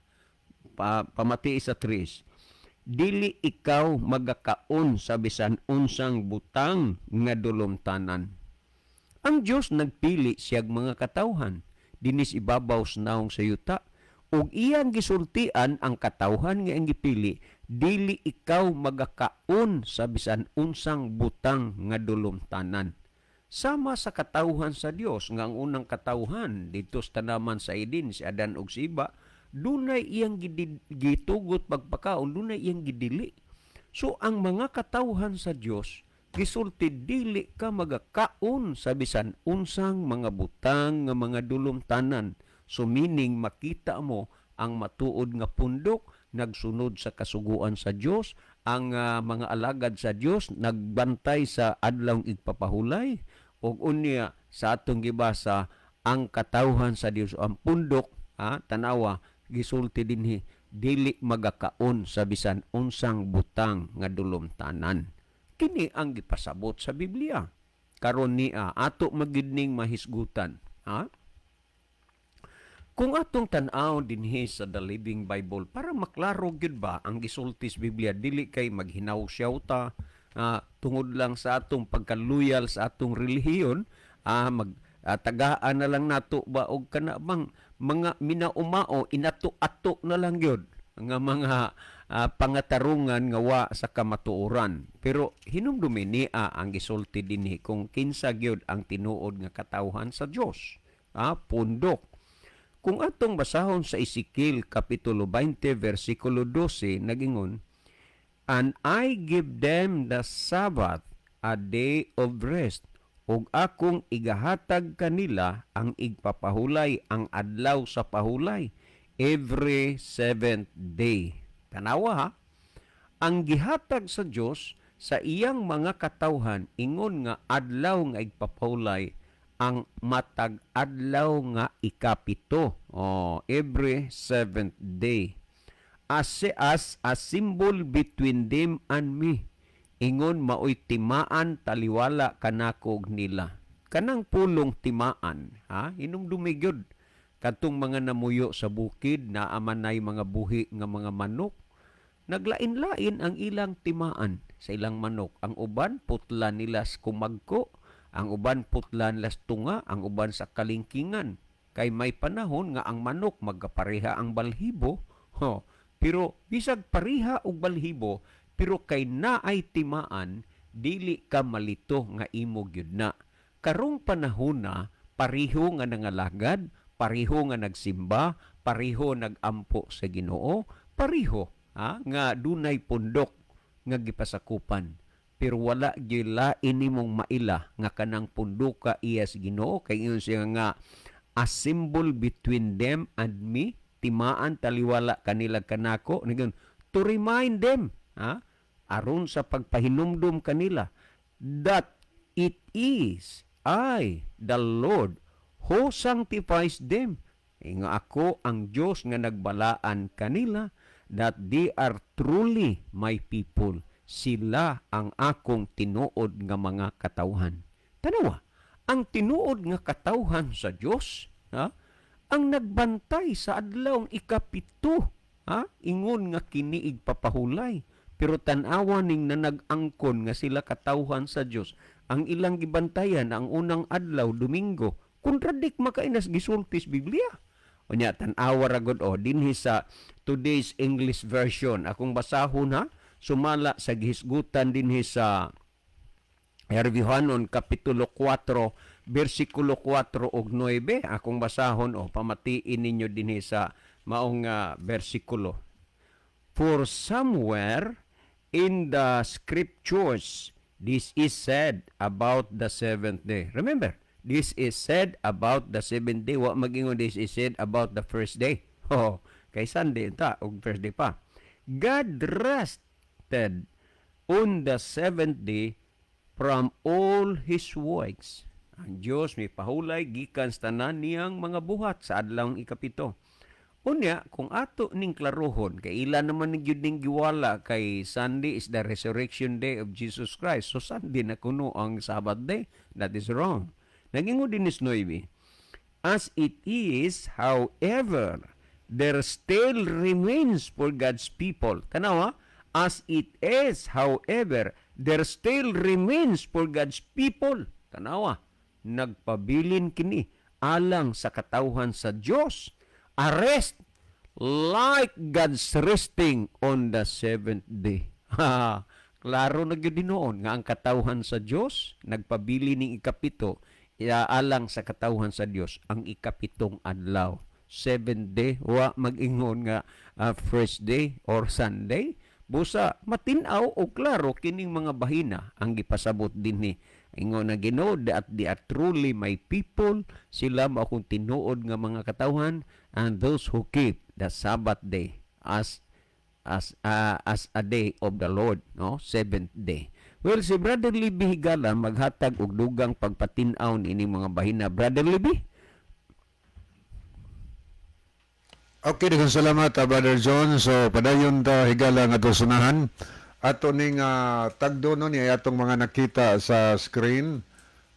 Pamati sa 3. Dili ikaw magakaon sa bisan unsang butang nga dulumtanan. Ang Dios nagpili siyag mga katawhan dinis ibabaw sa naong sa yuta, ug iyang gisultian ang katawhan nga ang gipili, dili ikaw magakaon sa bisan unsang butang nga dulumtanan. Sama sa katawhan sa Dios nga ang unang katawhan didto sa tanaman sa Eden, si Adan ug si Eva, dunay iyang gitugot pagpakaon, dunay iyang gidili. So ang mga katawhan sa Dios gisulti, dili ka magakaon sa bisan unsang mga butang nga mga dulumtanan. So meaning, makita mo ang matuod nga pundok nagsunod sa kasuguan sa Dios, ang mga alagad sa Dios nagbantay sa adlaw igpapahulay, ug unya sa atong gibasa, ang katawhan sa Dios, ang pundok, ha, tanawa, gisulti dinhi, dili magakaon sa bisan unsang butang nga dulumtanan. Kini ang gipasabot sa Biblia. Karon niya ato magid ning mahisgutan, ha. Kung atong tan-aw dinhi sa The Living Bible para maklaro gyud ba ang gisulti sa Biblia, dili kay maghinawsyaw ta tungod lang sa atong pagkaluyal sa atong relihiyon, mag tagaan na lang nato ba og kana bang mga minaumao, inato-ato na lang gyud nga mga pangatarungan nga wa sa kamatuoran. Pero hinumdumi niya ang gisulti dinhi kung kinsa gyud ang tinuod nga katawhan sa Dios. Pundok. Kung atong basahon sa Ezekiel Kapitulo 20 versikulo 12, nagingon, "And I give them the Sabbath, a day of rest," ug akong igahatag kanila ang igpapahulay, ang adlaw sa pahulay, every seventh day. Tanawa ha, ang gihatag sa Dios sa iyang mga katawhan ingon nga adlaw nga igpapahulay ang matag adlaw nga ikapito. Oh, every seventh day. As a symbol between them and me. Ingon maoy timaan taliwala kanako ug nila. Kanang pulong timaan, ha? Hinumdumi gyud. Kadtong mga namuyo sa bukid, naa man nay mga buhi nga mga manok. Naglain-lain ang ilang timaan sa ilang manok. Ang uban putla nila sa kumagko, ang uban putla nila sa tunga, ang uban sa kalingkingan. Kay may panahon nga ang manok magkapareha ang balhibo. Ho, pero bisag pareha og balhibo, pero kay naay timaan, dili ka malito nga imo gyud na. Karong panahon na, pareho nga nangalagad, pareho nga nagsimba, pareho nagampo sa Ginoo, pareho ha, nga dunay pundok nga gipasakupan. Pero wala gyud lain nimong maila nga kanang punduka iya sa Ginoo, kay ingon siya nga a symbol between them and me, timaan taliwala kanila kanako, nigon to remind them, ha, aron sa pagpahinumdum kanila that it is I the Lord who sanctifies them. Nga ako ang Dios nga nagbalaan kanila, that they are truly my people. Sila ang akong tinuod nga mga katawhan. Tanawa, ang tinuod nga katawhan sa Dios, ha? Ang nagbantay sa adlawng ikapito, ha? Ingon nga kini igpapahulay. Pero tan-awa ning nanag-angkon nga sila katawhan sa Dios, ang ilang gibantayan ang unang adlaw, Domingo. Contradict makainas gisulti sa Biblia. Unya tan-awa ra gud o dinhi sa Today's English Version. Akong basahon ha, sumala sa gihisgutan dinhi sa Herbihanon Kapitulo 4 versikulo 4 ug 9. Akong basahon o pamatiin ninyo dinhi sa maong bersikulo. For somewhere in the scriptures this is said about the seventh day. Remember, this is said about the seventh day. Wa magingon this is said about the first day. Oh, kay Sunday ta og first day pa. God rested on the seventh day from all his works. Ang Dios may pahulay gikan sa tanan niyang mga buhat sa adlawng ikapito. Unya, kung ato ning klarohon, kay ila naman ni gyud ning giwala kay Sunday is the resurrection day of Jesus Christ. So Sunday na kuno ang Sabbath day. That is wrong. Nagingon din is Noemi, "As it is, however, there still remains for God's people." Tanawa, as it is, however, there still remains for God's people. Tanawa, nagpabilin kini alang sa katawhan sa Dios. A rest like God's resting on the seventh day. Ha, klaro na gyud noon nga ang katawhan sa Dios nagpabili ning ikapito alang sa katawhan sa Dios ang ikapitong adlaw. Seventh day, wa mag-ingon nga first day or Sunday. Busa matin-aw o klaro kining mga bahina ang gipasabot dinhi. Ingon na Ginoo that they are truly my people, sila mao akong tinuod nga mga katawhan, and those who keep the Sabbath day as a day of the Lord, no, seventh day. Well, si Brother Libby Higala maghatag og dugang pagpatin-aw niini mga bahina. Brother Libby? Okay, daghang salamat, Brother John. So, padayon ta, higala, nga sunahan. Ato ning tagdo no ni atong mga nakita sa screen.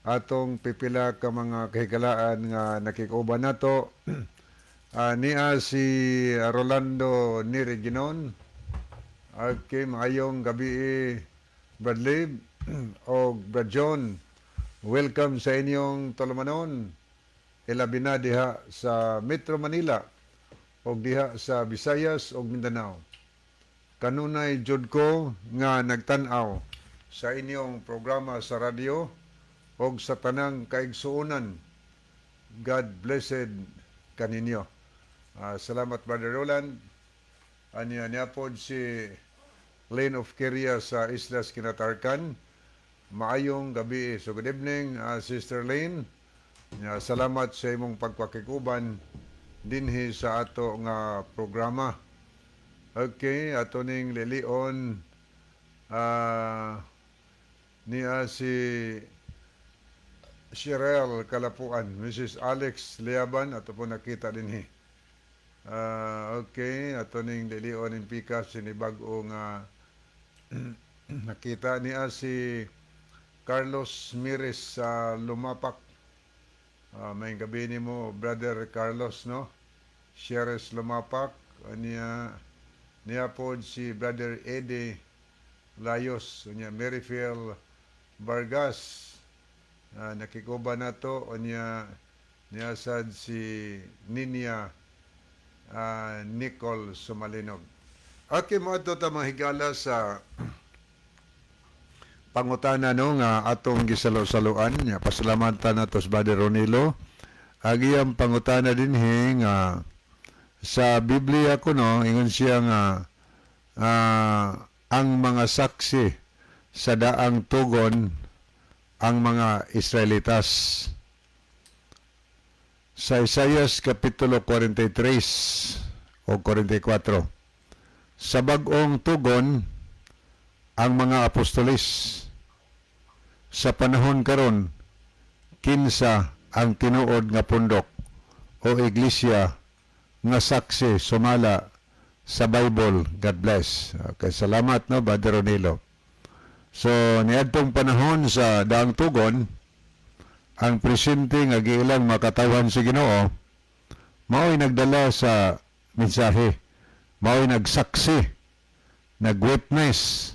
Atong pipila ka mga kahigalaan nga nakikauban nato. Niya si Rolando Neri Ginon. Okay, maayong gabi, Bradley o Brad John. Welcome sa inyong tulumanon. Ilabi na diha sa Metro Manila o diha sa Visayas o Mindanao. Kanunay jud ko nga nagtan-aw sa inyong programa sa radyo o sa tanang kaigsuonan. God blessed kaninyo. Salamat, Brother Roland. Anya niya pod si Lane of Kiria sa Islas Kinatarkan. Maayong gabi. So good evening, Sister Lane. Ya, salamat sa imong pagpakikuban dinhi sa ato nga programa. Okay, ato ning lilion niya si Shirel Kalapuan, Mrs. Alex Liaban, ato po nakita dinhi. Okay, ato ning lilion ning pikas sinibag-o nga nakita niya si Carlos Mires sa Lumapak. May gabi nimo, Brother Carlos, no? Sheres Lumapak, niya niya pod si Brother Eddie Layos, niya Maryfield Vargas. Nakikuba nato niya niya sad si Ninya Nicole Sumalinog. Okay, mo ato ta, mga higala, sa pangutana, no, nga atong gisalo-saloan nya. Pasalamatan nato sa Brother Ronilo. Ang iyang pangutana dinhi nga sa Biblia kuno, ingon siya nga ang mga saksi sa daang tugon ang mga Israelitas sa Isaias kapitulo 43 o 44. Sa bag-ong tugon, ang mga apostoles. Sa panahon karon, kinsa ang tinuod nga pundok o iglesia nga saksi sumala sa Bible? God bless. Okay, salamat, no, Brother Ronilo. So niadtong panahon sa daang tugon, ang presente nga giilang makatawhan sa Ginoo mao'y nagdala sa mensahe, mao'y nagsaksi, nagwitness.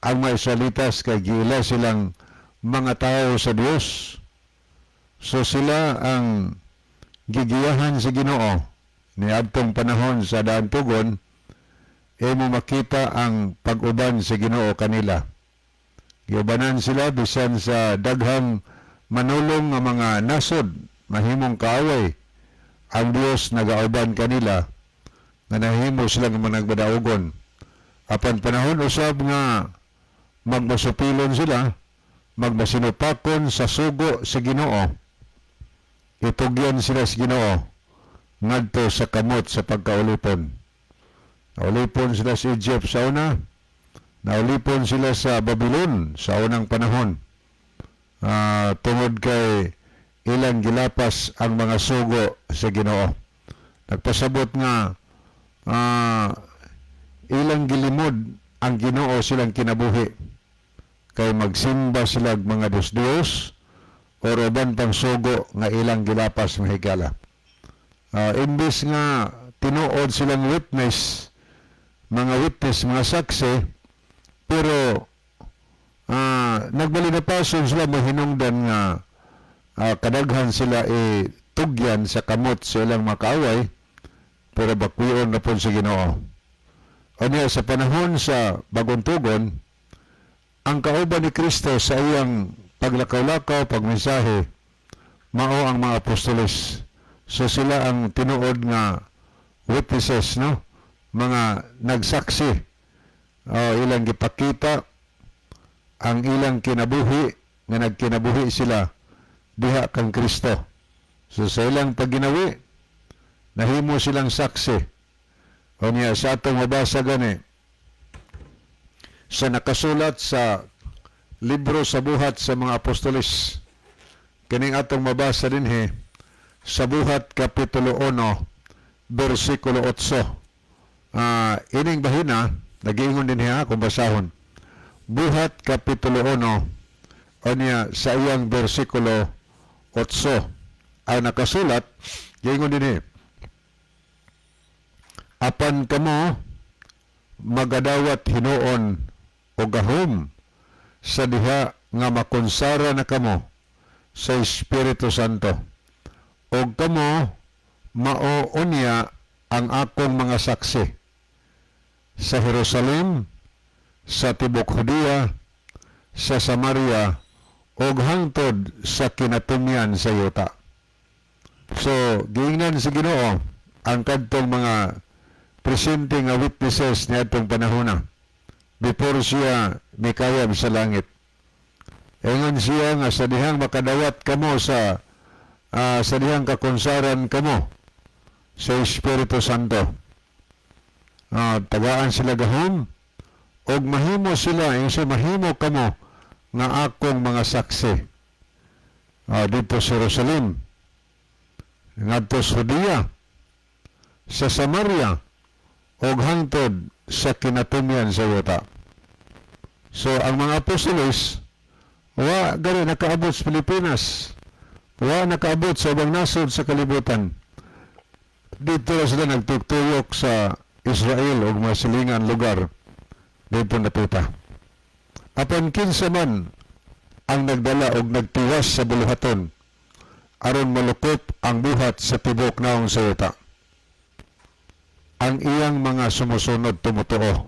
Ang mga Israelitas kay giila silang mga tao sa Dios. So sila ang gigiyahan sa Ginoo niadtong panahon sa daan tugon, imo makita ang pag-uban sa Ginoo kanila. Giubanan sila bisan sa daghang manulong nga mga nasod mahimong kaaway. Ang Dios nagauban kanila nga nahimo sila nga mga nagmadaugon. Apan panahon usab nga magmasupilon sila, magmasinupakon sa sugo sa Ginoo, itugyan sila sa Ginoo ngadto sa kamot sa pagkaulipon. Naulipon sila sa Egypt sa una, naulipon sila sa Babylon sa unang panahon. Tungod kay ilang gilapas ang mga sugo sa Ginoo. Nagpasabot nga ilang gilimod ang Ginoo silang kinabuhi kay magsimba sila og mga Diyos-Diyos o uban pang sugo nga ilang gilapas, mga higala. Imbes nga tinuod silang witness, mga witness, mga saksi, pero nagbalinapason sila mahinungdan nga kadaghan sila itugyan sa kamot sa ilang mga kaaway, pero bakwion na po sa Ginoo. Anya sa panahon sa bagong tugon, ang kauban ni Kristo sa iyang paglakaw-lakaw, pagmensahe, mao ang mga apostoles. So sila ang tinuod nga witnesses, no? Mga nagsaksi. O, ilang gipakita ang ilang kinabuhi nga nagkinabuhi sila diha kang Kristo. So sa ilang pagginawi, nahimo silang saksi. O niya sa atong mabasa gani sa nakasulat sa libro sa Buhat sa mga Apostoles. Kining atong mabasa dinhi sa Buhat kapitulo 1 bersikulo 8. Ining bahina nagiingon dinhi ha kung basahon. Buhat kapitulo 1 unya sa iyang bersikulo 8 ang nakasulat. Giingon dinhi, "Apan kamo magadawat hinuon og gahom sa diha nga makonsara na kamo sa Espiritu Santo, og kamo mao unya ang akong mga saksi sa Jerusalem, sa tibok Judea, sa Samaria ug hangtod sa kinatumyan sa yuta." So, giingnan sa Ginoo ang kadtong mga presente nga witnesses niadtong panahona before siya mikayab sa langit. Ingon siya nga sa dihang makadawat kamo sa dihang kakonsaran kamo sa Espiritu Santo, tagaan sila gahom og mahimo sila, yung sa mahimo kamo nga akong mga saksi didto sa Jerusalem, ngadto sa Judea, sa Samaria ug hangtod sa kinatumyan sa yuta. So ang mga apostoles wa gani nakaabot sa Pilipinas, wa nakaabot sa ubang nasod sa kalibutan. Didto ra sila nagtugtuyok sa Israel ug mga silingan lugar didto napita. Apan kinsa man ang nagdala og nagtiwas sa buluhaton aron malukop ang buhat sa tibok naong sa yuta? Ang iyang mga sumusunod, tumutuo.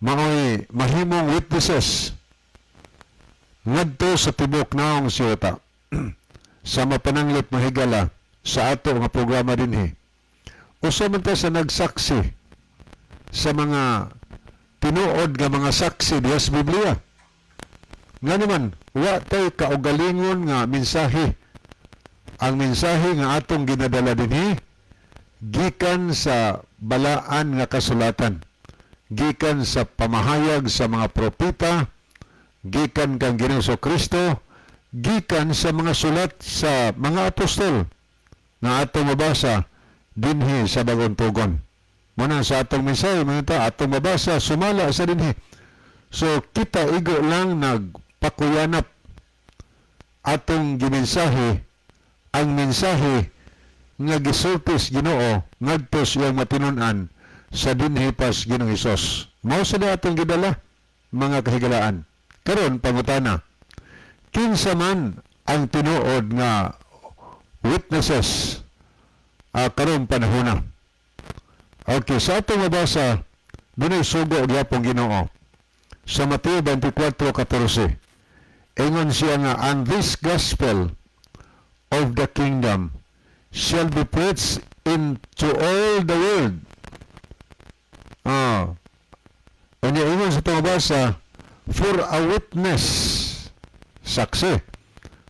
Maoy mahimong witnesses ngadto sa tibok naong sa yuta. Sa mapananglit, mahigala, sa ato nga programa dinhi, usa man ta sa nagsaksi sa mga tinuod nga mga saksi diha sa Biblia. Nga naman, wa tay kaugalingon nga mensahe. Ang mensahe nga atong ginadala dinhi gikan sa balaan nga kasulatan, gikan sa pamahayag sa mga propeta, gikan kang Ginoong Kristo, gikan sa mga sulat sa mga apostol na atong mabasa dinhi sa Bagong Tugon. Muna sa atong mensahe, mga ta, atong mabasa, sumala sa dinhi. So, kita igo lang nagpakuyanap, atong gimensahe ang mensahe nga gisultis Ginoo ngadto sa iyang matinunan sa dinhi pas Ginoong Hesus. Mao sa atong gidala, mga kahigalaan. Karon pangutana, kinsa man ang tinuod nga witnesses karong panahona? Okay, sa atong mabasa, dunay sugo gyapon Ginoo sa Mateo 24:14. Ingon siya nga, "And this gospel of the kingdom shall be preached into all the world." Unya ingon sa atong mabasa, "for a witness," saksi,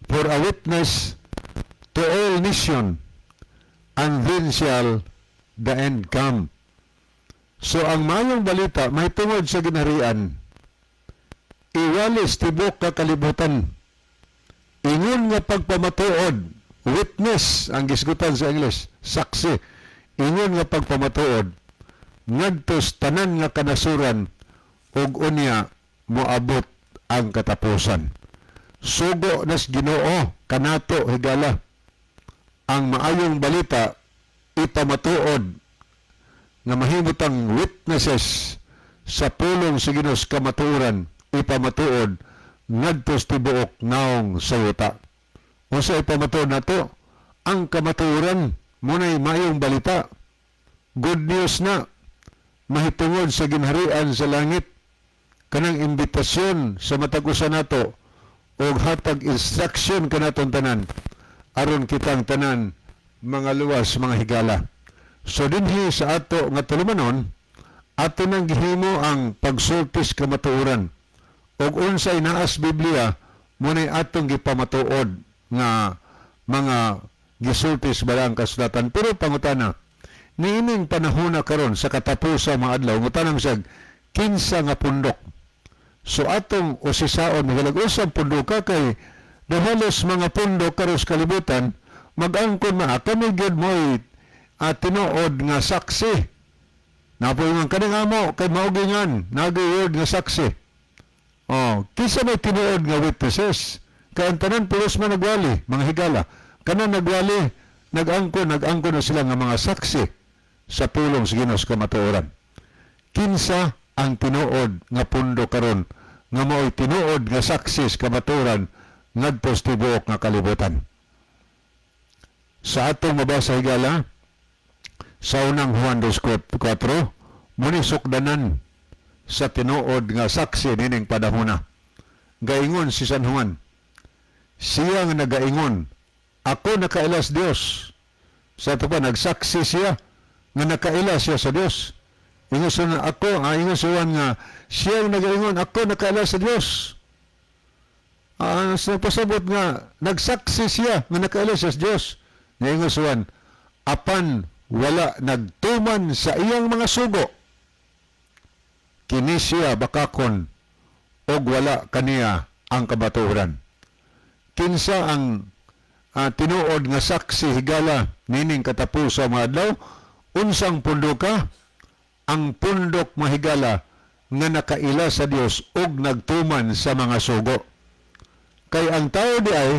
"for a witness to all nation, and then shall the end come." So ang mayong balita mahitungod sa ginharian iwalis tibok ka kalibutan. Ingon nga pagpamatuod, witness ang gisgutan sa English, saksi. Ingon nga pagpamatuod ngadto sa tanan nga kanasuran ug unya moabot ang katapusan. Sugo nas Ginoo kanato, higala. Ang maayong balita ipamatuod nga mahimutang witnesses sa pulong sa Ginoo sa kamatuoran, ipamatuod ngadto sa tibuok naong sa yuta. Unsa ipamatuod nato? Ang kamatuoran munay maayong balita. Good news na mahitungod sa ginharian sa langit, kanang imbitasyon sa matag usa nato og hatag instruction kanatong tanan aron kitang tanan mga luwas, mga higala. So dinhi sa ato nga tulumanon, ato nang gihimo ang pagsultis kamatuoran ug unsay naas Biblia munay atong gipamatuod nga mga gisultis bala ang kasulatan. Pero pangutana, niining panahon na karon sa katapusan mga adlaw, mutanang siya kinsa nga pundok? So atong usisaon, mahilag, usang pundok ka kay halos mga pundok karon sa kalibutan mag-angkon na kami gyud mo'y tinuod nga saksi. Napoy nga kaning amo kay mao ngan nagi word nga saksi. Oh, kinsa may tinuod nga witnesses? Kay ang tanan pulos man nagwali, mga higala. Kanan nagwali Nag-angkon na sila nga mga saksi sa pulong sa Ginoo sa kamatuoran. Kinsa ang tinuod nga pundo karon nga mao'y tinuod nga saksi sa kamatuoran ngadto sa tibuok nga kalibutan? Sa atong mabasa, higala, sa Unang Juan 2.4, muni sukdanan sa tinuod nga saksi nining panahona. Gaingon si San Juan, siya nga nagaingon, "Ako nakaila sa Dios." Sa ato pa, nagsaksi siya nga nakaila siya sa Dios. Ingon sa ako, ingon sa Juan nga siya ang nagaingon, "Ako nakaila sa Dios." Sa pasabot nga nagsaksi siya nga nakaila siya sa Dios. Ingon sa Juan, apan wala nagtuman sa iyang mga sugo, kini siya bakakon og wala kaniya ang kamatuoran. Kinsa ang tinuod nga saksi, higala, nining katapusan mga adlaw? Unsang pundoka? Ang pundok, mahigala, nga nakaila sa Dios ug nagtuman sa mga sugo. Kay ang tao di ay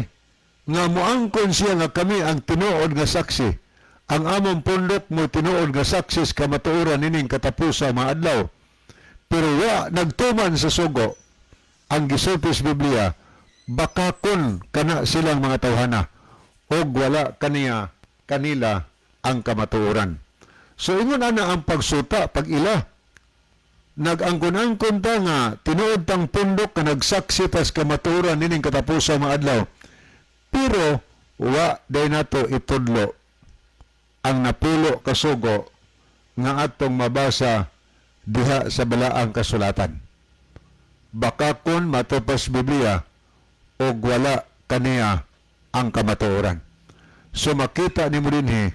nga moangkon siya nga kami ang tinuod nga saksi. Ang among pundok mo tinuod nga saksi sa kamatuoran nining katapusan mga adlaw. Pero wa nagtuman sa sugo, ang gisulti sa Biblia, bakakon kana silang mga tawhana og wala kaniya kanila ang kamatuoran. So ingon ana ang pagsuta, pag-ila. Nag-angkon-angkon ta nga tinuod tang pundok nga nagsaksi tas kamatuoran nining katapusan mga adlaw. Pero wa day nato itudlo ang 10 ka sugo nga atong mabasa diha sa Balaang Kasulatan. Bakakon matupas Biblia og wala kaniya ang kamatuoran. So makita nimo dinhi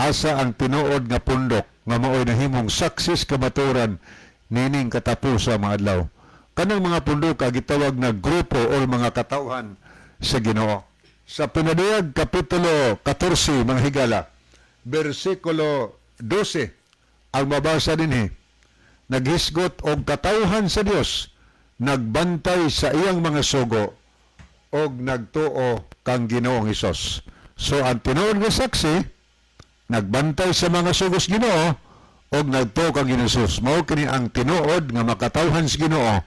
asa ang tinuod nga pundok nga maoy nahimong saksi sa kamatuoran nining katapusan mga adlaw. Kanang mga pundok gitawag na grupo or mga katawhan sa Ginoo. Sa Pinaduyag kapitulo 14, mga higala, bersikulo 12, ang mabasa dinhi, naghisgot og katawhan sa Dios, nagbantay sa iyang mga sugo og nagtuo kang Ginoong Hesus. So ang tinuod nga saksi, nagbantay sa mga sugos Ginoo og nagtuo kang Ginoong Hesus. Mao kini ang tinuod nga makatawhan sa Ginoo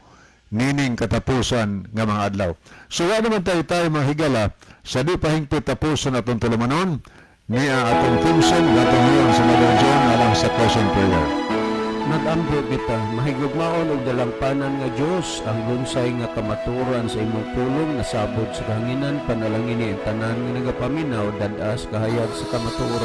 nining katapusan nga mga adlaw. So wa naman tayo tayo mga higala sa di pa hingpit tapuson atong tulumanon niya atong theme atong ngayon sa Mother John alang sa closing prayer. Magampo kita. Mahigugmaon og dalampanan nga Dios, ang lunsay nga kamatuoran sa imong pulong nasabod sa kahanginan. Panalangini ang tanan nga nagapaminaw, dad-as kahayag sa kamatuoran.